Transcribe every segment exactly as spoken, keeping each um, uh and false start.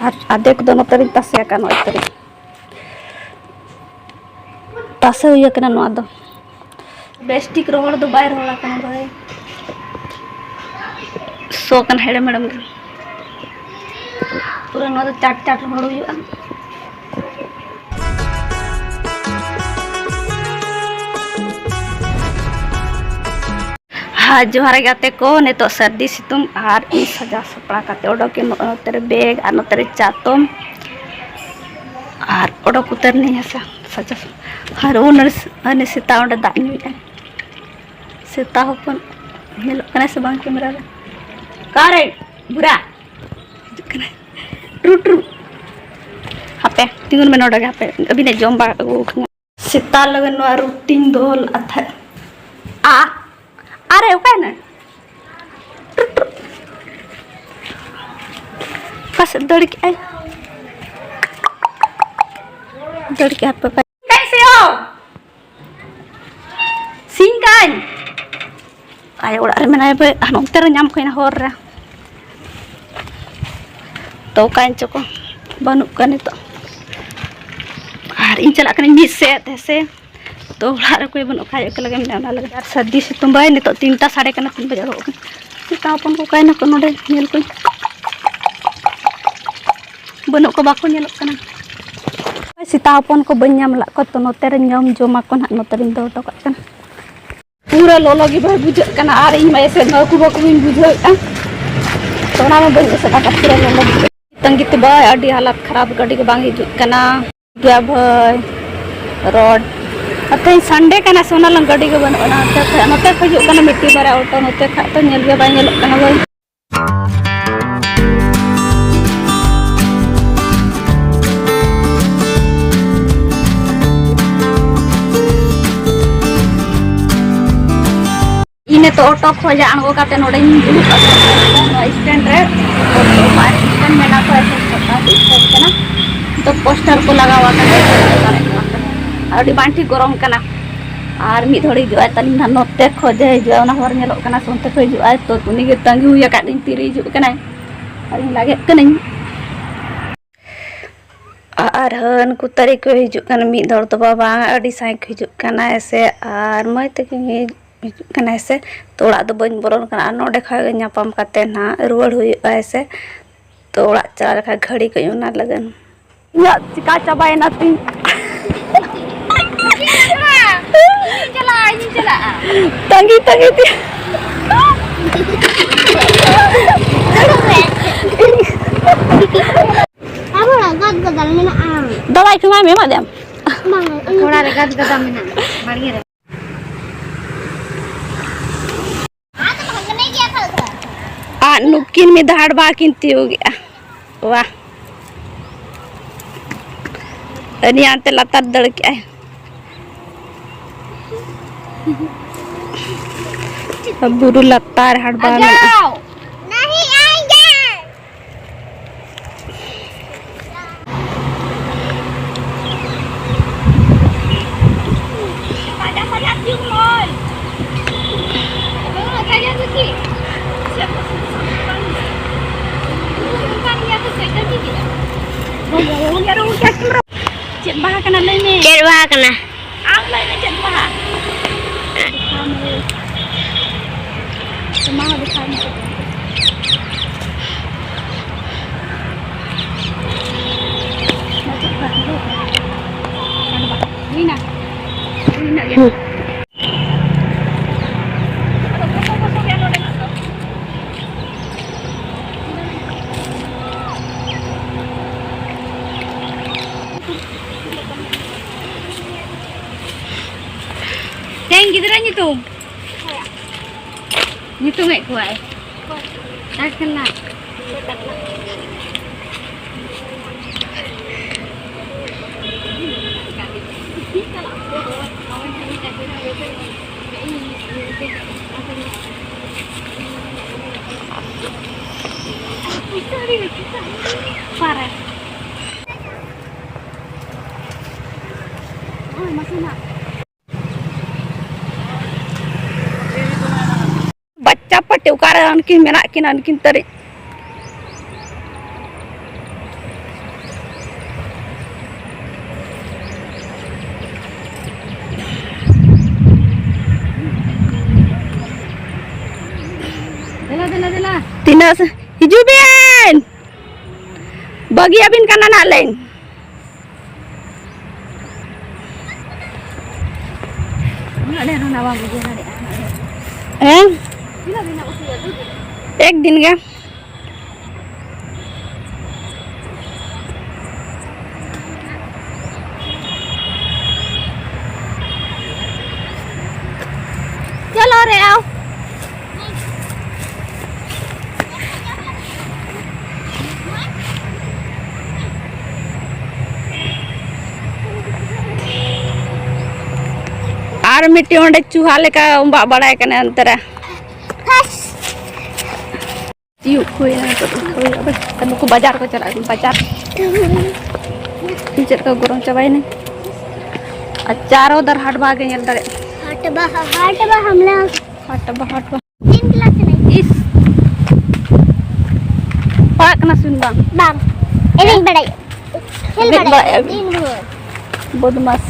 ᱟᱨ ᱟᱫᱷᱮᱠ ᱫᱚ ᱱᱚᱛᱮ ᱨᱤᱧ ᱛᱟᱥᱮ ᱟᱠᱟᱫ, ᱱᱚᱜᱼᱚᱭ ᱛᱟᱹᱨᱤ ᱛᱟᱥᱮ ᱦᱩᱭ ᱟᱠᱟᱱᱟ ᱱᱚᱣᱟ ᱫᱚ᱾ ᱵᱮᱥ ᱴᱷᱤᱠ ᱨᱚᱦᱚᱲ ᱫᱚ ᱵᱟᱭ ᱨᱚᱦᱚᱲ ᱟᱠᱟᱱᱟ ᱵᱷᱟᱹᱭ᱾ ᱥᱚ ᱠᱟᱱᱟ ᱦᱮᱲᱮᱢ ᱦᱮᱲᱮᱢ ᱜᱮ᱾ ᱯᱩᱨᱟᱹ ᱱᱚᱣᱟ ᱫᱚ ᱪᱟᱴ ᱪᱟᱴ ᱨᱚᱦᱚᱲ ᱦᱩᱭᱩᱜᱼᱟ᱾ ᱦᱟᱸ, ᱡᱚᱦᱟᱨ ᱜᱟᱛᱮ ᱠᱚ, ᱱᱤᱛᱚᱜ ᱥᱟᱹᱨᱫᱤ ᱥᱤᱛᱩᱝ ᱟᱨ ᱤᱧ ᱥᱟᱡᱟᱣ ᱥᱟᱯᱲᱟᱣ ᱠᱟᱛᱮ ᱚᱰᱚᱠ ᱮᱱ ᱱᱚᱛᱮ ᱨᱮ ᱵᱮᱜᱽ ᱟᱨ ᱱᱚᱛᱮ ᱨᱮ ᱪᱟᱛᱚᱢ ᱟᱨ ᱚᱰᱚᱠ ᱩᱛᱟᱹᱨ ᱱᱟᱹᱧ ᱦᱮᱸᱥᱮ ᱥᱟᱡᱟᱣ ᱥᱟᱯᱲᱟᱣ᱾ ᱟᱨ ᱩᱱ ᱨᱮ ᱥᱮᱛᱟ ᱚᱸᱰᱮ ᱫᱟᱜ ᱧᱩᱭᱮᱫᱼᱟᱭ᱾ ᱥᱮᱛᱟ ᱦᱚᱯᱚᱱ ᱧᱮᱞᱚᱜ ᱠᱟᱱᱟᱭ ᱥᱮ ᱵᱟᱝ ᱠᱮᱢᱮᱨᱟ ᱨᱮ? ᱚᱠᱟᱨᱮ ᱵᱷᱩᱨᱟ? ᱦᱤᱡᱩᱜ ᱠᱟᱱᱟᱭ᱾ True, true. ᱦᱟᱯᱮ, ᱛᱤᱸᱜᱩᱱ ᱢᱮ ᱱᱚᱰᱮ ᱜᱮ, ᱦᱟᱯᱮ᱾ ᱟᱹᱵᱤᱱᱟᱜ ᱡᱚᱢ ᱵᱟᱲᱟ ᱟᱹᱜᱩ ᱟᱠᱟᱱᱟ᱾ ᱥᱮᱛᱟ ᱞᱟᱹᱜᱤᱫ ᱱᱚᱣᱟ ᱨᱩᱴᱤᱧ ᱫᱚᱦᱚ ᱞᱮᱫᱼᱟ ᱛᱟᱦᱮᱸᱫ᱾ ᱟ, ᱟᱨᱮ ᱚᱠᱟᱭᱮᱱᱟ? True, true. ᱚᱠᱟ ᱥᱮᱫ ᱫᱟᱹᱲ ᱠᱮᱜᱼᱟᱭ? ᱫᱟᱹᱲ ᱠᱮᱜᱼᱟ, ᱦᱟᱯᱮ, ᱚᱠᱟᱭ ᱥᱤᱧ ᱠᱟᱹᱧ᱾ ᱟᱭᱳ ᱚᱲᱟᱜ ᱨᱮ ᱢᱮᱱᱟᱭᱟ ᱵᱟᱹᱭ, ᱟᱨ ᱱᱚᱱᱛᱮ ᱨᱮ ᱧᱟᱢ ᱠᱟᱹᱧ ᱦᱚᱨ ᱨᱮ᱾ ᱛᱚ ᱚᱠᱟᱭᱮᱱ ᱪᱚ ᱠᱚ, ᱵᱟᱹᱱᱩᱜ ᱠᱚᱣᱟ ᱱᱤᱛᱚᱜ᱾ ᱟᱨ ᱤᱧ ᱪᱟᱞᱟᱜ ᱠᱟᱹᱱᱟᱹᱧ ᱢᱤᱫ ᱥᱮᱫ, ᱦᱮᱸ ᱥᱮ᱾ ᱛᱚ ᱚᱲᱟᱜ ᱨᱮ ᱚᱠᱚᱭ ᱵᱟᱹᱱᱩᱜ ᱠᱷᱟᱡ ᱮᱠᱞᱟ ᱜᱮ ᱢᱮᱱᱟᱭᱟ, ᱚᱱᱟ ᱞᱟᱹᱜᱤᱫ᱾ ᱟᱨ ᱥᱟᱹᱨᱫᱤ ᱥᱤᱛᱩᱝ ᱵᱟᱭ, ᱱᱤᱛᱚᱜ ᱛᱤᱱᱴᱟ ᱥᱟᱰᱮ ᱠᱟᱱᱟ, ᱛᱤᱱ ᱵᱟᱡᱮ ᱚᱰᱚᱠ ᱠᱟᱱᱟ᱾ ᱥᱮᱛᱟ ᱦᱚᱯᱚᱱ ᱠᱚ ᱚᱠᱟᱭᱮᱱᱟ ᱠᱚ ᱱᱚᱰᱮ? ᱧᱮᱞ ᱠᱚᱧ᱾ ᱵᱟᱹᱱᱩᱜ ᱠᱚ, ᱵᱟᱠᱚ ᱧᱮᱞᱚᱜ ᱠᱟᱱᱟ᱾ ᱥᱮᱛᱟ ᱦᱚᱯᱚᱱ ᱠᱚ ᱵᱟᱹᱧ ᱧᱟᱢ ᱞᱮᱫ ᱠᱚᱣᱟ, ᱛᱚ ᱱᱚᱛᱮ ᱨᱮᱧ ᱡᱚᱢ, ᱡᱚᱢᱟ ᱠᱚ ᱱᱟᱦᱟᱜ, ᱱᱚᱛᱮ ᱨᱮᱧ ᱫᱚᱦᱚ ᱦᱚᱴᱚ ᱠᱟᱜ ᱠᱟᱱᱟ᱾ ᱯᱩᱨᱟᱹ ᱞᱚᱞᱚ ᱜᱮ ᱵᱟᱭ ᱵᱩᱡᱷᱟᱹᱜ ᱠᱟᱱᱟ, ᱟᱨ ᱤᱧ ᱢᱟ ᱮᱥᱮᱫ ᱢᱟ ᱩᱠᱩ ᱵᱟᱠᱩ ᱜᱤᱧ ᱵᱩᱡᱷᱟᱹᱣᱮᱫᱼᱟ, ᱛᱚ ᱚᱱᱟ ᱢᱟ ᱵᱟᱹᱧ ᱮᱥᱮᱫ ᱟᱠᱟᱫ, ᱯᱩᱨᱟᱹ ᱞᱚᱞᱚ ᱵᱩᱡᱷᱟᱹᱜ᱾ ᱛᱟᱺᱜᱤ ᱛᱮ ᱵᱟᱭ, ᱟᱹᱰᱤ ᱦᱟᱞᱟᱛ ᱠᱷᱟᱨᱟᱯ, ᱜᱟᱹᱰᱤ ᱜᱮ ᱵᱟᱝ ᱦᱤᱡᱩᱜ ᱠᱟᱱᱟ᱾ ᱜᱮᱭᱟ ᱵᱷᱟᱹᱭ, ᱨᱚᱰ᱾ ᱟᱨ ᱛᱮᱦᱮᱧ ᱥᱟᱱᱰᱮ ᱠᱟᱱᱟ ᱥᱮ, ᱚᱱᱟ ᱞᱟᱝ ᱜᱟᱹᱰᱤ ᱜᱮ ᱵᱟᱹᱱᱩᱜᱼᱟ᱾ ᱱᱚᱛᱮ ᱠᱷᱚᱡ, ᱱᱚᱛᱮ ᱠᱷᱚᱡ ᱦᱤᱡᱩᱜ ᱠᱟᱱᱟ ᱢᱤᱫᱴᱤᱡ ᱵᱟᱨᱭᱟ ᱚᱴᱳ, ᱱᱚᱛᱮ ᱠᱷᱚᱡ ᱛᱚ ᱧᱮᱞ ᱜᱮ ᱵᱟᱭ ᱧᱮᱞᱚᱜ ᱠᱟᱱᱟ ᱵᱷᱟᱹᱭ᱾ ᱤᱧ ᱱᱤᱛᱚᱜ ᱚᱴᱳ ᱠᱷᱚᱱ ᱟᱬᱜᱚ ᱠᱟᱛᱮ ᱱᱚᱰᱮᱧ ᱫᱩᱲᱩᱵ ᱟᱠᱟᱱᱟ, ᱱᱚᱣᱟ ᱥᱴᱮᱱᱰ ᱨᱮ᱾ ᱚᱴᱳ ᱵᱟᱭ ᱥᱴᱮᱱᱰ ᱢᱮᱱᱟᱜ ᱠᱚᱣᱟ, ᱥᱴᱮᱱᱰ ᱠᱟᱱᱟ᱾ ᱱᱤᱛᱚᱜ ᱯᱳᱥᱴᱟᱨ ᱠᱚ ᱞᱟᱜᱟᱣ ᱟᱠᱟᱱᱟ, ᱟᱹᱰᱤ ᱵᱟᱝ ᱴᱷᱤᱠ ᱜᱚᱨᱚᱢ ᱠᱟᱱᱟ᱾ ᱟᱨ ᱢᱤᱫ ᱦᱚᱲ ᱦᱤᱡᱩᱜᱼᱟᱭ ᱛᱟᱹᱞᱤᱧ ᱱᱟᱦᱟᱜ, ᱱᱚᱛᱮ ᱠᱷᱚᱱ ᱡᱮ ᱦᱤᱡᱩᱜᱼᱟᱭ, ᱚᱱᱟ ᱦᱚᱨ ᱧᱮᱞᱚᱜ ᱠᱟᱱᱟ ᱥᱮ, ᱚᱱᱛᱮ ᱠᱷᱚᱱ ᱦᱤᱡᱩᱜᱼᱟᱭ᱾ ᱛᱚ ᱩᱱᱤ ᱜᱮ ᱛᱟᱺᱜᱤ ᱦᱩᱭ ᱟᱠᱟᱫ ᱞᱤᱧ, ᱛᱤᱨᱮ ᱦᱤᱡᱩᱜ ᱠᱟᱱᱟᱭ᱾ ᱟᱨ ᱤᱧ ᱞᱟᱜᱮᱫ ᱠᱟᱹᱱᱟᱹᱧ᱾ ᱟᱨ ᱦᱟᱹᱱᱠᱩ ᱛᱟᱹᱨᱤ ᱠᱚ ᱦᱤᱡᱩᱜ ᱠᱟᱱᱟ, ᱢᱤᱫ ᱦᱚᱲ ᱫᱚ ᱵᱟᱵᱟ ᱟᱹᱰᱤ ᱥᱟᱸᱜᱮ ᱠᱚ ᱦᱤᱡᱩᱜ ᱠᱟᱱᱟ ᱥᱮ, ᱟᱨ ᱢᱟᱹᱭ ᱛᱟᱹᱠᱤᱱ ᱦᱤᱡᱩᱜ ᱠᱟᱱᱟ ᱥᱮ᱾ ᱛᱚ ᱚᱲᱟᱜ ᱫᱚ ᱵᱟᱹᱧ ᱵᱚᱞᱚᱱ ᱠᱟᱱᱟ, ᱟᱨ ᱱᱚᱰᱮ ᱠᱷᱚᱡ ᱜᱮ ᱧᱟᱯᱟᱢ ᱠᱟᱛᱮ ᱱᱟᱦᱟᱜ ᱨᱩᱣᱟᱹᱲ ᱦᱩᱭᱩᱜᱼᱟ ᱥᱮ᱾ ᱛᱚ ᱚᱲᱟᱜ ᱪᱟᱞᱟᱣ ᱞᱮᱠᱷᱟᱡ ᱜᱷᱟᱹᱲᱤ ᱠᱚ ᱚᱱᱟ ᱞᱟᱹᱜᱤᱫ ᱤᱧᱟᱹᱜ ᱪᱤᱠᱟ ᱪᱟᱵᱟᱭᱮᱱᱟ ᱛᱤᱧ᱾ ᱤᱧ ᱪᱟᱞᱟᱜᱼᱟ, ᱤᱧ ᱪᱟᱞᱟᱜᱼᱟ᱾ ᱛᱟᱺᱜᱤ ᱛᱟᱺᱜᱤ ᱛᱮ᱾ ᱟᱵᱚ ᱚᱲᱟᱜ ᱜᱟᱫ ᱜᱟᱫᱟᱞ ᱢᱮᱱᱟᱜᱼᱟ᱾ ᱫᱟᱣᱟᱭ ᱠᱚ ᱮᱢᱟᱭ ᱢᱮ, ᱮᱢᱟᱜ ᱫᱮᱭᱟᱢ? ᱵᱟᱝ, ᱤᱧ ᱚᱲᱟᱜ ᱨᱮ ᱜᱟᱫ ᱜᱟᱫᱟ ᱢᱮᱱᱟᱜᱼᱟ, ᱵᱟᱲᱜᱮ ᱨᱮ᱾ ᱟᱨ ᱱᱩᱠᱤᱱ ᱢᱤᱫ ᱫᱷᱟᱣ ᱦᱟᱰᱵᱟ ᱠᱤᱱ ᱛᱤᱭᱳᱜᱮᱜᱼᱟ᱾ ᱣᱟᱦ! ᱟᱹᱱᱤ ᱦᱟᱱᱛᱮ ᱞᱟᱛᱟᱨ ᱫᱟᱹᱲ ᱠᱮᱜᱼᱟᱭ᱾ ᱵᱩᱨᱩ ᱞᱟᱛᱟᱨ ᱦᱟᱰᱵᱟ ᱢᱮᱱᱟᱜᱼᱟ᱾ ᱟᱡᱟᱣ! ᱪᱮᱫ ᱵᱟᱦᱟ ᱠᱟᱱᱟ ᱞᱟᱹᱭ ᱢᱮ? ᱪᱮᱫ ᱵᱟᱦᱟ ᱠᱟᱱᱟ? ᱟᱢ ᱞᱟᱹᱭ ᱢᱮ ᱪᱮᱫ ᱵᱟᱦᱟ? ᱫᱮᱠᱷᱟᱣ ᱢᱮ᱾ ᱢᱟ ᱫᱮᱠᱷᱟᱣ ᱢᱮ᱾ ᱦᱩᱭᱱᱟ? ᱦᱩᱭᱱᱟ ᱜᱮ᱾ ᱦᱩᱸ᱾ ᱛᱮᱦᱮᱧ ᱜᱤᱫᱽᱨᱟᱹ ᱧᱩᱛᱩᱢ? ᱧᱩᱛᱩᱢᱮᱫ ᱠᱚᱣᱟᱭ᱾ ᱟᱨ ᱠᱟᱱᱟ᱾ ᱯᱟᱨᱮ᱾ ᱳᱭ, ᱢᱟᱥᱮᱱᱟᱜ᱾ ᱵᱟᱪᱪᱟ ᱯᱟᱹᱴᱤ ᱚᱠᱟᱨᱮ ᱩᱱᱠᱤᱱ ᱢᱮᱱᱟᱜ ᱠᱤᱱᱟ, ᱩᱱᱠᱤᱱ ᱛᱟᱹᱨᱤᱡ? ᱦᱤᱡᱩᱜ ᱵᱤᱱ, ᱵᱟᱹᱜᱤᱭᱟᱵᱤᱱ ᱠᱟᱱᱟ ᱱᱟᱜ ᱞᱤᱧ᱾ ᱦᱮᱸ, ᱮᱠ ᱫᱤᱱ ᱜᱮ᱾ ᱪᱚᱞᱚ ᱨᱮ ᱟᱣ᱾ ᱟᱨ ᱢᱤᱫᱴᱤᱡ ᱚᱸᱰᱮ ᱪᱩᱦᱟ ᱞᱮᱠᱟ ᱚᱢᱵᱟᱜ ᱵᱟᱲᱟᱭ ᱠᱟᱱᱟ ᱚᱱᱛᱮ ᱨᱮ᱾ ᱥᱤᱭᱳᱜ ᱠᱚ ᱦᱩᱭᱱᱟ, ᱱᱤᱛᱚᱜ ᱫᱚ ᱦᱩᱭ ᱟᱵᱟᱨ ᱟᱨ ᱱᱩᱠᱩ ᱵᱟᱡᱟᱨ ᱠᱚ ᱪᱟᱞᱟᱜ ᱠᱟᱱᱟ, ᱵᱟᱡᱟᱨ᱾ ᱤᱧ ᱪᱮᱫ ᱞᱮᱠᱟ ᱜᱚᱨᱚᱢ ᱪᱟᱵᱟᱭᱮᱱᱟᱹᱧ᱾ ᱟᱨ ᱪᱟᱨ ᱩᱫᱷᱟᱨ ᱦᱟᱴ ᱵᱟᱦᱟ ᱜᱮ ᱧᱮᱞ ᱫᱟᱲᱮᱭᱟᱜ᱾ ᱦᱟᱴ ᱵᱟᱦᱟ, ᱦᱟᱴ ᱵᱟᱦᱟ ᱦᱟᱢᱞᱟ᱾ ᱦᱟᱴ ᱵᱟᱦᱟ, ᱦᱟᱴ ᱵᱟᱦᱟ᱾ ᱛᱤᱱ ᱠᱞᱟᱥ ᱨᱮ? ᱤᱥ, ᱯᱟᱲᱦᱟᱜ ᱠᱟᱱᱟ ᱥᱮ ᱵᱟᱝ? ᱵᱟᱝ, ᱮᱱᱮᱡ ᱵᱟᱲᱟᱭ, ᱠᱷᱮᱞ ᱮᱱᱮᱡ ᱵᱟᱲᱟᱭ, ᱵᱟᱲᱟᱭ᱾ ᱫᱤᱱ ᱵᱷᱳᱨ᱾ ᱵᱚᱫᱢᱟᱥ᱾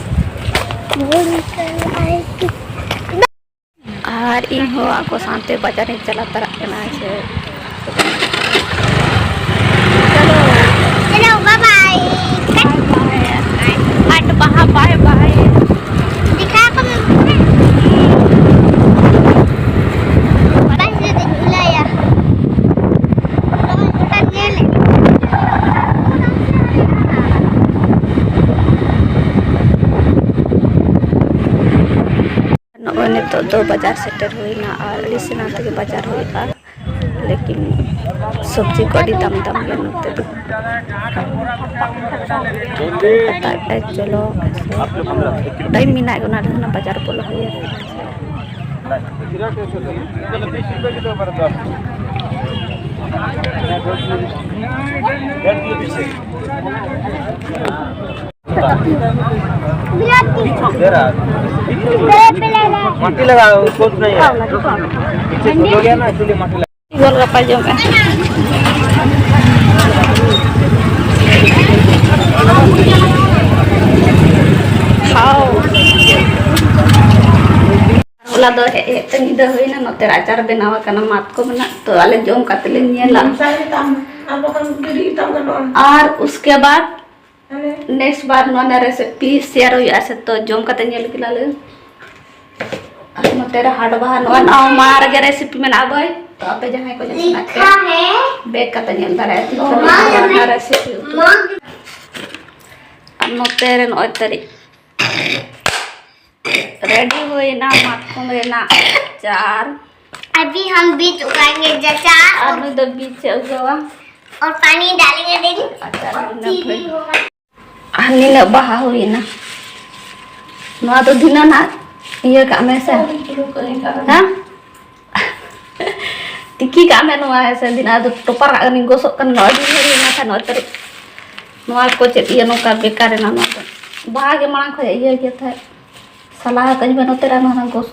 ᱵᱷᱳᱨ ᱠᱟᱱᱟᱭ᱾ ᱟᱨ ᱤᱧ ᱦᱚᱸ ᱟᱠᱚ ᱥᱟᱶᱛᱮ ᱵᱟᱡᱟᱨᱤᱧ ᱪᱟᱞᱟᱣ ᱛᱟᱨᱟᱜ ᱠᱟᱱᱟ ᱥᱮ᱾ ᱪᱚᱞᱚ, ᱵᱟᱭ ᱵᱟᱭ᱾ ᱦᱟᱴ ᱵᱟᱦᱟ ᱵᱟᱭ ᱵᱟᱭ᱾ ᱫᱮᱠᱷᱟ ᱠᱚ ᱢᱮ᱾ ᱵᱟᱭ ᱥᱮ ᱫᱮᱠᱷ ᱞᱟᱭᱟ᱾ ᱛᱚᱵᱮ ᱜᱚᱴᱟ ᱧᱮᱞ᱾ ᱱᱚᱜᱼᱚᱭ ᱱᱤᱛᱚᱜ ᱫᱚ ᱵᱟᱡᱟᱨ ᱥᱮᱴᱮᱨ ᱦᱩᱭᱱᱟ ᱟᱨ ᱟᱹᱰᱤ ᱥᱮᱬᱟ ᱛᱮᱜᱮ ᱵᱟᱡᱟᱨ ᱦᱩᱭᱩᱜᱼᱟ, ᱞᱮᱠᱤᱱ ᱥᱚᱵᱽᱡᱤ ᱠᱚ ᱟᱹᱰᱤ ᱫᱟᱢ ᱫᱟᱢ ᱜᱮᱭᱟ ᱱᱚᱛᱮ ᱫᱚ᱾ ᱦᱟᱛᱟᱣ ᱮᱫᱟᱭ, ᱪᱚᱞᱚ, ᱴᱟᱭᱤᱢ ᱢᱮᱱᱟᱜ ᱜᱮ, ᱚᱱᱟ ᱨᱮ ᱵᱟᱡᱟᱨ ᱵᱚᱞᱚ ᱦᱩᱭᱩᱜᱼᱟ᱾ माटी लगा, कुछ नहीं है। पीछे खुल गया ना, इसलिए माटी लगा। ᱜᱚᱞ ᱜᱟᱯᱟ ᱡᱚᱢᱮᱜᱼᱟ᱾ ᱠᱷᱟᱣ᱾ ᱟᱫᱚ ᱦᱮᱡ ᱦᱮᱡ ᱛᱮ ᱧᱤᱫᱟᱹ ᱦᱩᱭᱱᱟ, ᱱᱚᱛᱮ ᱨᱮ ᱟᱪᱟᱨ ᱵᱮᱱᱟᱣ ᱟᱠᱟᱱᱟ, ᱢᱟᱛᱠᱚᱢ ᱨᱮᱱᱟᱜ᱾ ᱛᱚ ᱟᱞᱮ ᱡᱚᱢ ᱠᱟᱛᱮ ᱞᱮ ᱧᱮᱞᱟ᱾ ᱢᱚᱥᱟᱨᱤ ᱛᱟᱢ, ᱟᱨ ᱵᱟᱠᱷᱟᱱ ᱜᱤᱰᱤ ᱛᱟᱢ ᱜᱟᱱᱚᱜᱼᱟ᱾ ᱟᱨ ᱩᱥᱠᱮ ᱵᱟᱫ ᱦᱟᱱᱮ ᱱᱮᱠᱥᱴ ᱵᱟᱨ ᱱᱚᱣᱟ ᱨᱮᱱᱟᱜ ᱨᱮᱥᱤᱯᱤ ᱥᱮᱭᱟᱨ ᱦᱩᱭᱩᱜᱼᱟ ᱥᱮ, ᱛᱚ ᱡᱚᱢ ᱠᱟᱛᱮ ᱧᱮᱞ ᱠᱮᱫᱟ ᱞᱮ᱾ ᱟᱨ ᱱᱚᱛᱮ ᱨᱮ ᱦᱟᱴ ᱵᱟᱦᱟ, ᱱᱚᱣᱟ ᱱᱚᱣᱟ ᱨᱮᱜᱮ ᱨᱮᱥᱤᱯᱤ ᱢᱮᱱᱟᱜᱼᱟ ᱵᱷᱟᱹᱭ᱾ ᱛᱚ ᱟᱯᱮ ᱡᱟᱦᱟᱸᱭ ᱠᱚ ᱡᱚᱢ ᱥᱟᱱᱟ ᱯᱮ, ᱵᱮᱠ ᱠᱟᱛᱮ ᱧᱮᱞ ᱫᱟᱲᱮᱭᱟᱜᱼᱟ᱾ ᱛᱤᱱ ᱥᱚᱢᱚᱭ ᱱᱚᱣᱟ ᱨᱮᱱᱟᱜ ᱨᱮᱥᱤᱯᱤ ᱩᱛᱩ᱾ ᱟᱨ ᱱᱚᱛᱮ ᱨᱮ ᱱᱚᱜᱼᱚᱭ ᱛᱟᱹᱨᱤᱡ ᱨᱮᱰᱤ ᱦᱩᱭᱱᱟ ᱢᱟᱛᱠᱚᱢ ᱨᱮᱱᱟᱜ ᱟᱪᱟᱨ᱾ अभी हम बीज उगाएंगे जचार। ᱟᱨ ᱱᱩᱭ ᱫᱚ ᱵᱤᱡ ᱮ ᱩᱜᱟᱹᱣᱟ᱾ और पानी डालेंगे डेली। ᱟᱪᱟᱨ ᱤᱱᱟᱹ ᱯᱷᱟᱹᱭ᱾ ᱟᱨ ᱱᱤᱱᱟᱹᱜ ᱵᱟᱦᱟ ᱦᱩᱭᱱᱟ᱾ ᱱᱚᱣᱟ ᱫᱚ ᱫᱷᱤᱱᱟᱹᱱ ᱦᱟᱸᱜ ᱤᱭᱟᱹ ᱠᱟᱜ ᱢᱮ ᱥᱮ᱾ ᱦᱮᱸ? ᱛᱤᱠᱤ ᱠᱟᱜ ᱢᱮ ᱱᱚᱣᱟ ᱦᱮᱸ ᱥᱮ, ᱫᱷᱤᱱᱟᱹᱱ ᱟᱫᱚ ᱴᱚᱯᱟᱨ ᱠᱟᱜ ᱠᱟᱹᱱᱟᱹᱧ, ᱜᱚᱥᱚᱜ ᱠᱟᱱᱟ, ᱟᱹᱰᱤ ᱜᱷᱟᱹᱲᱤᱡ ᱮᱱᱟ ᱠᱷᱟᱱ ᱱᱚᱣᱟ ᱛᱟᱹᱨᱤᱡ᱾ ᱱᱚᱣᱟ ᱠᱚ ᱪᱮᱫ ᱤᱭᱟᱹ ᱱᱚᱝᱠᱟ ᱵᱮᱠᱟᱨ ᱮᱱᱟ ᱱᱚᱣᱟ ᱫᱚ᱾ ᱵᱟᱦᱟ ᱜᱮ ᱢᱟᱲᱟᱝ ᱠᱷᱚᱱ ᱤᱭᱟᱹ ᱜᱮ ᱛᱟᱦᱮᱸᱫ᱾ ᱥᱟᱞᱟ ᱟᱠᱟᱫᱟᱹᱧ ᱵᱟ ᱱᱚᱛᱮ ᱨᱮ ᱱᱚᱣᱟ ᱜᱚᱥ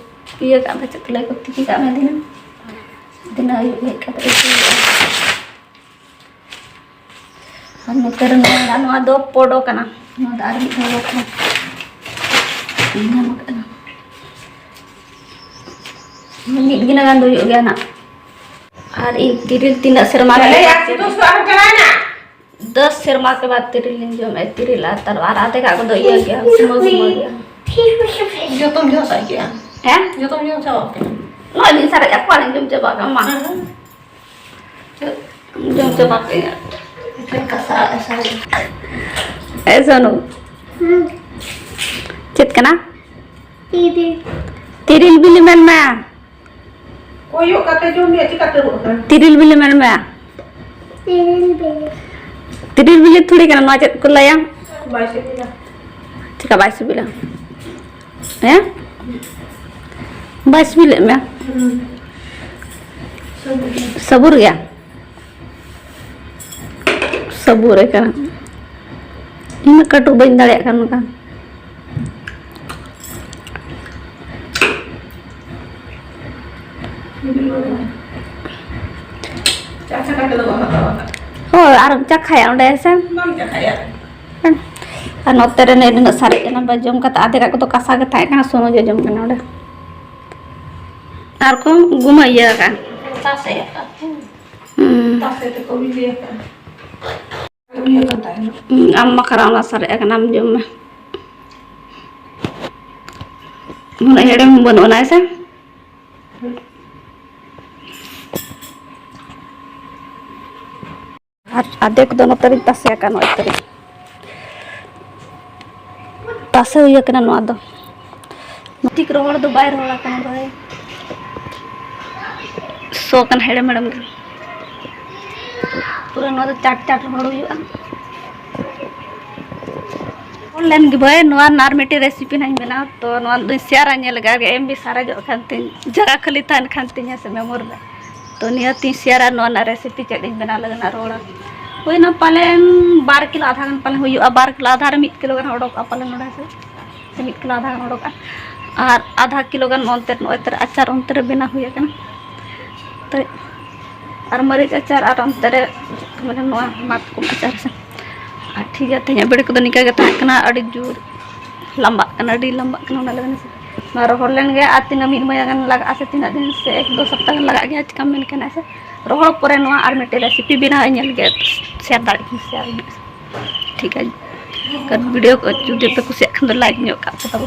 ᱤᱭᱟᱹ ᱠᱟᱜ ᱢᱮ, ᱪᱮᱫ ᱠᱚ ᱞᱟᱹᱭᱟ, ᱛᱤᱠᱤ ᱠᱟᱜ ᱢᱮ ᱫᱷᱤᱱᱟᱹᱱ᱾ ᱫᱷᱤᱱᱟᱹᱱ ᱟᱹᱭᱩᱵ ᱦᱮᱡ ᱠᱟᱛᱮ ᱤᱥᱤᱱ ᱦᱩᱭᱩᱜᱼᱟ᱾ ᱟᱨ ᱱᱚᱛᱮ ᱨᱮ ᱱᱚᱣᱟ, ᱱᱚᱣᱟ ᱫᱚ ᱯᱚᱰᱚ ᱠᱟᱱᱟ᱾ ᱱᱚᱣᱟ ᱫᱚ ᱟᱨ ᱢᱤᱫ ᱫᱷᱟᱣ ᱨᱚᱠᱚᱢ ᱧᱟᱢ ᱟᱠᱟᱫᱟ᱾ ᱢᱤᱫ ᱜᱤᱱᱟᱹ ᱜᱟᱱ ᱫᱚ ᱦᱩᱭᱩᱜ ᱜᱮᱭᱟ ᱱᱟᱜ᱾ ᱟᱨ ᱤᱧ ᱛᱤᱨᱤᱞ ᱛᱤᱱᱟᱹᱜ ᱥᱮᱨᱢᱟ ᱨᱮ ᱪᱟᱞᱟᱣᱮᱱᱟ? ᱫᱚᱥ ᱥᱮᱨᱢᱟ ᱠᱮ ᱵᱟᱫ ᱛᱤᱨᱤᱞ ᱞᱤᱧ ᱡᱚᱢᱮᱫ, ᱛᱤᱨᱤᱞ ᱟᱨ ᱛᱟᱨᱣᱟ, ᱟᱨ ᱟᱫᱷᱮᱠᱟᱜ ᱠᱚᱫᱚ ᱤᱭᱟᱹ ᱜᱮᱭᱟ, ᱥᱩᱢᱟᱹ ᱥᱩᱢᱟᱹ ᱜᱮᱭᱟ᱾ ᱡᱚᱛᱚᱢ ᱡᱚᱢ ᱥᱟᱵ ᱠᱮᱜᱼᱟ? ᱦᱮᱸ? ᱡᱚᱛᱚᱢ ᱡᱚᱢ ᱪᱟᱵᱟ ᱠᱮᱜᱼᱟ? ᱱᱚᱜᱼᱚᱭ ᱞᱤᱧ ᱥᱟᱨᱮᱡ ᱟᱠᱚᱣᱟ, ᱞᱤᱧ ᱡᱚᱢ ᱪᱟᱵᱟ ᱠᱟᱜᱼᱟ, ᱢᱟ᱾ ᱦᱮᱸ᱾ ᱡᱚᱢ ᱪᱟᱵᱟ ᱠᱮᱜᱼᱟ᱾ ᱮᱠᱷᱟᱱ ᱠᱟᱥᱟ ᱮ ᱥᱟᱨᱮᱡ᱾ ᱮ ᱥᱚᱱᱩ᱾ ᱦᱩᱸ᱾ ᱪᱮᱫ ᱠᱟᱱᱟ? ᱛᱤᱨᱤᱞ᱾ ᱛᱤᱨᱤᱞ ᱵᱤᱞᱤ ᱢᱮᱱ ᱢᱮ᱾ ᱠᱚᱭᱚᱜ ᱠᱟᱛᱮ ᱡᱚᱢ ᱢᱮ, ᱪᱤᱠᱟᱹᱛᱮ ᱨᱩᱣᱟᱹᱜ ᱠᱟᱱᱟ? ᱛᱤᱨᱤᱞ ᱵᱤᱞᱤ ᱢᱮᱱ ᱢᱮ᱾ ᱛᱤᱨᱤᱞ ᱵᱤᱞᱤ᱾ ᱛᱤᱨᱤᱞ ᱵᱤᱞᱤ ᱛᱷᱩᱲᱤ ᱠᱟᱱᱟ, ᱱᱚᱣᱟ ᱪᱮᱫ ᱠᱚ ᱞᱟᱹᱭᱟ? ᱵᱟᱭ ᱥᱤᱵᱤᱞᱟ᱾ ᱪᱮᱠᱟ ᱵᱟᱭ ᱥᱤᱵᱤᱞᱟ? ᱦᱮᱸ? ᱵᱟᱭ ᱥᱤᱵᱤᱞᱮᱫ ᱢᱮᱭᱟ? ᱦᱩᱸ᱾ ᱥᱟᱹᱵᱩᱨ ᱜᱮᱭᱟ᱾ ᱥᱟᱹᱵᱩᱨ ᱜᱮᱭᱟ? ᱥᱟᱹᱵᱩᱨ ᱟᱠᱟᱱᱟ᱾ ᱤᱧ ᱢᱟ ᱠᱟᱹᱴᱩᱵ ᱵᱟᱹᱧ ᱫᱟᱲᱮᱭᱟᱜ ᱠᱟᱱ ᱱᱚᱝᱠᱟ᱾ ᱪᱟ ᱪᱟᱠᱷᱟ ᱠᱟᱛᱮ ᱫᱚ ᱵᱟᱢ ᱦᱟᱛᱟᱣᱟ? ᱦᱳᱭ, ᱟᱨ ᱪᱟᱠᱷᱟᱭᱟ ᱚᱸᱰᱮ ᱥᱮ? ᱵᱟᱢ ᱪᱟᱠᱷᱟᱭᱟ? ᱟᱨ ᱱᱚᱛᱮ ᱨᱮ ᱱᱤᱱᱟᱹᱜ ᱥᱟᱨᱮᱡ ᱮᱱᱟ, ᱵᱟ ᱡᱚᱢ ᱠᱟᱛᱮ ᱟᱫᱷᱮᱠᱟᱜ ᱠᱚᱫᱚ ᱠᱟᱥᱟ ᱜᱮ ᱛᱟᱦᱮᱸ ᱠᱟᱱᱟ, ᱥᱩᱱᱩ ᱡᱚᱡᱚᱢ ᱠᱟᱱᱟ ᱚᱸᱰᱮ᱾ ᱟᱨ ᱠᱚ ᱜᱩᱢᱟᱹ ᱤᱭᱟᱹ ᱟᱠᱟᱫ᱾ ᱛᱟᱥᱮ ᱟᱠᱟᱫ᱾ ᱦᱩᱸ᱾ ᱛᱟᱥᱮ ᱛᱮᱠᱚ ᱵᱤᱞᱤ ᱟᱠᱟᱫ᱾ ᱦᱩᱭ ᱟᱠᱟᱱ ᱛᱟᱦᱮᱱᱟ᱾ ᱦᱩᱸ, ᱟᱢ ᱢᱟ ᱠᱷᱟᱨᱟ ᱚᱱᱟ ᱥᱟᱨᱮᱡ ᱟᱠᱟᱱᱟᱢ, ᱡᱚᱢ ᱢᱮ᱾ ᱩᱱᱟᱹᱜ ᱦᱮᱲᱮᱢ ᱵᱟᱹᱱᱩᱜ ᱟᱱᱟ, ᱦᱮᱸ ᱥᱮ? ᱟᱨ ᱟᱫᱷᱮᱠ ᱫᱚ ᱱᱚᱛᱮ ᱨᱤᱧ ᱛᱟᱥᱮ ᱟᱠᱟᱫ, ᱱᱚᱜᱼᱚᱭ ᱛᱟᱹᱨᱤ ᱛᱟᱥᱮ ᱦᱩᱭ ᱟᱠᱟᱱᱟ ᱱᱚᱣᱟ ᱫᱚ᱾ ᱴᱷᱤᱠ ᱨᱚᱦᱚᱲ ᱫᱚ ᱵᱟᱭ ᱨᱚᱦᱚᱲ ᱟᱠᱟᱱᱟ ᱵᱷᱟᱹᱭ᱾ ᱥᱚ ᱠᱟᱱᱟ ᱦᱮᱲᱮᱢ ᱦᱮᱲᱮᱢ ᱜᱮ᱾ ᱯᱩᱨᱟᱹ ᱱᱚᱣᱟ ᱫᱚ ᱪᱟᱴ ᱪᱟᱴ ᱨᱚᱦᱚᱲ ᱦᱩᱭᱩᱜᱼᱟ᱾ ᱨᱚᱦᱚᱲ ᱞᱮᱱ ᱜᱮ ᱵᱷᱟᱹᱭ, ᱱᱚᱣᱟ ᱨᱮᱱᱟᱜ ᱟᱨ ᱢᱤᱫᱴᱮᱱ ᱨᱮᱥᱤᱯᱤ ᱱᱟᱦᱟᱜ ᱤᱧ ᱵᱮᱱᱟᱣᱟ᱾ ᱛᱚ ᱱᱚᱣᱟ ᱫᱚᱧ ᱥᱮᱭᱟᱨᱟ, ᱧᱮᱞ ᱞᱮᱜᱟ ᱜᱮ, ᱮᱢ ᱵᱤ ᱥᱟᱨᱮᱡᱚᱜ ᱠᱷᱟᱱ ᱛᱤᱧ, ᱡᱟᱭᱜᱟ ᱠᱷᱟᱹᱞᱤ ᱛᱟᱦᱮᱱ ᱠᱷᱟᱱ ᱛᱤᱧ, ᱦᱮᱸ ᱥᱮ, ᱢᱮᱢᱳᱨᱤ ᱨᱮ᱾ ᱛᱚ ᱱᱤᱭᱟᱹ ᱛᱤᱧ ᱥᱮᱭᱟᱨᱟ, ᱱᱚᱣᱟ ᱨᱮᱱᱟᱜ ᱨᱮᱥᱤᱯᱤ ᱪᱮᱫ ᱤᱧ ᱵᱮᱱᱟᱣ ᱞᱟᱹᱜᱤᱫ ᱱᱟᱜ ᱨᱚᱦᱚᱲᱟ᱾ ᱦᱩᱭᱱᱟ ᱯᱟᱞᱮᱱ ᱵᱟᱨ ᱠᱤᱞᱳ ᱟᱫᱷᱟ ᱜᱟᱱ ᱯᱟᱞᱮᱱ ᱦᱩᱭᱩᱜᱼᱟ, ᱵᱟᱨ ᱠᱤᱞᱳ ᱟᱫᱷᱟ ᱨᱮ ᱢᱤᱫ ᱠᱤᱞᱳ ᱜᱟᱱ ᱚᱰᱚᱠᱚᱜᱼᱟ ᱯᱟᱞᱮᱱ ᱱᱚᱰᱮ, ᱦᱮᱸ ᱥᱮ᱾ ᱥᱮ ᱢᱤᱫ ᱠᱤᱞᱳ ᱟᱫᱷᱟ ᱜᱟᱱ ᱚᱰᱚᱠᱚᱜᱼᱟ᱾ ᱟᱨ ᱟᱫᱷᱟ ᱠᱤᱞᱳ ᱜᱟᱱ ᱚᱱᱛᱮ, ᱱᱚᱜᱼᱚᱭ ᱛᱚᱨᱟ ᱟᱪᱟᱨ ᱚᱱᱛᱮ ᱨᱮ ᱵᱮᱱᱟᱣ ᱦᱩᱭ ᱟᱠᱟᱱᱟ᱾ ᱛᱚ ᱟᱨ ᱢᱟᱹᱨᱤᱪ ᱟᱪᱟᱨ ᱟᱨ ᱚᱱᱛᱮ ᱨᱮ ᱢᱟᱱᱮ ᱱᱚᱣᱟ ᱢᱟᱛᱠᱚᱢ ᱟᱪᱟᱨ ᱥᱮ᱾ ᱟᱨ ᱴᱷᱤᱠ ᱜᱮᱭᱟ, ᱛᱮᱦᱮᱧᱟᱜ ᱵᱷᱤᱰᱤᱭᱳ ᱠᱚᱫᱚ ᱱᱤᱝᱠᱟ ᱜᱮ ᱛᱟᱦᱮᱸ ᱠᱟᱱᱟ᱾ ᱟᱹᱰᱤ ᱡᱳᱨ ᱞᱟᱢᱵᱟᱜ ᱠᱟᱱᱟ, ᱟᱹᱰᱤ ᱞᱟᱢᱵᱟᱜ ᱠᱟᱱᱟ, ᱚᱱᱟ ᱞᱟᱹᱜᱤᱫ ᱥᱮ᱾ ᱱᱚᱣᱟ ᱨᱚᱦᱚᱲ ᱞᱮᱱ ᱜᱮ ᱟᱨ ᱛᱤᱱᱟᱹᱜ ᱢᱤᱫ ᱢᱟᱹᱦᱱᱟᱹ ᱜᱟᱱ ᱞᱟᱜᱟᱜᱼᱟ ᱥᱮ ᱛᱤᱱᱟᱹᱜ ᱫᱤᱱ ᱥᱮ ᱮᱠ ᱫᱩ ᱥᱚᱯᱛᱟ ᱜᱟᱱ ᱞᱟᱜᱟᱜ ᱜᱮᱭᱟ, ᱪᱤᱠᱟᱢ ᱢᱮᱱ ᱠᱟᱱᱟ ᱥᱮ᱾ ᱨᱚᱦᱚᱲ ᱯᱚᱨᱮ ᱱᱚᱣᱟ ᱟᱨ ᱢᱤᱫᱴᱮᱡ ᱨᱮᱥᱤᱯᱤ ᱵᱮᱱᱟᱣ ᱤᱧ ᱧᱮᱞ ᱜᱮ, ᱥᱮᱭᱟᱨ ᱫᱟᱲᱮᱭᱟᱜ ᱠᱟᱱᱟ, ᱥᱮᱭᱟᱨ ᱤᱧ᱾ ᱴᱷᱤᱠ ᱟᱪᱷᱮ, ᱠᱟᱨᱚᱱ ᱵᱷᱤᱰᱤᱭᱳ ᱠᱚ ᱡᱩᱫᱤ ᱯᱮ ᱠᱩᱥᱤᱭᱟᱜ ᱠᱷᱟᱱ ᱫᱚ ᱞᱟᱭᱤᱠ ᱧᱚᱜ ᱠᱟᱜ ᱯᱮ ᱛᱟᱵᱚ᱾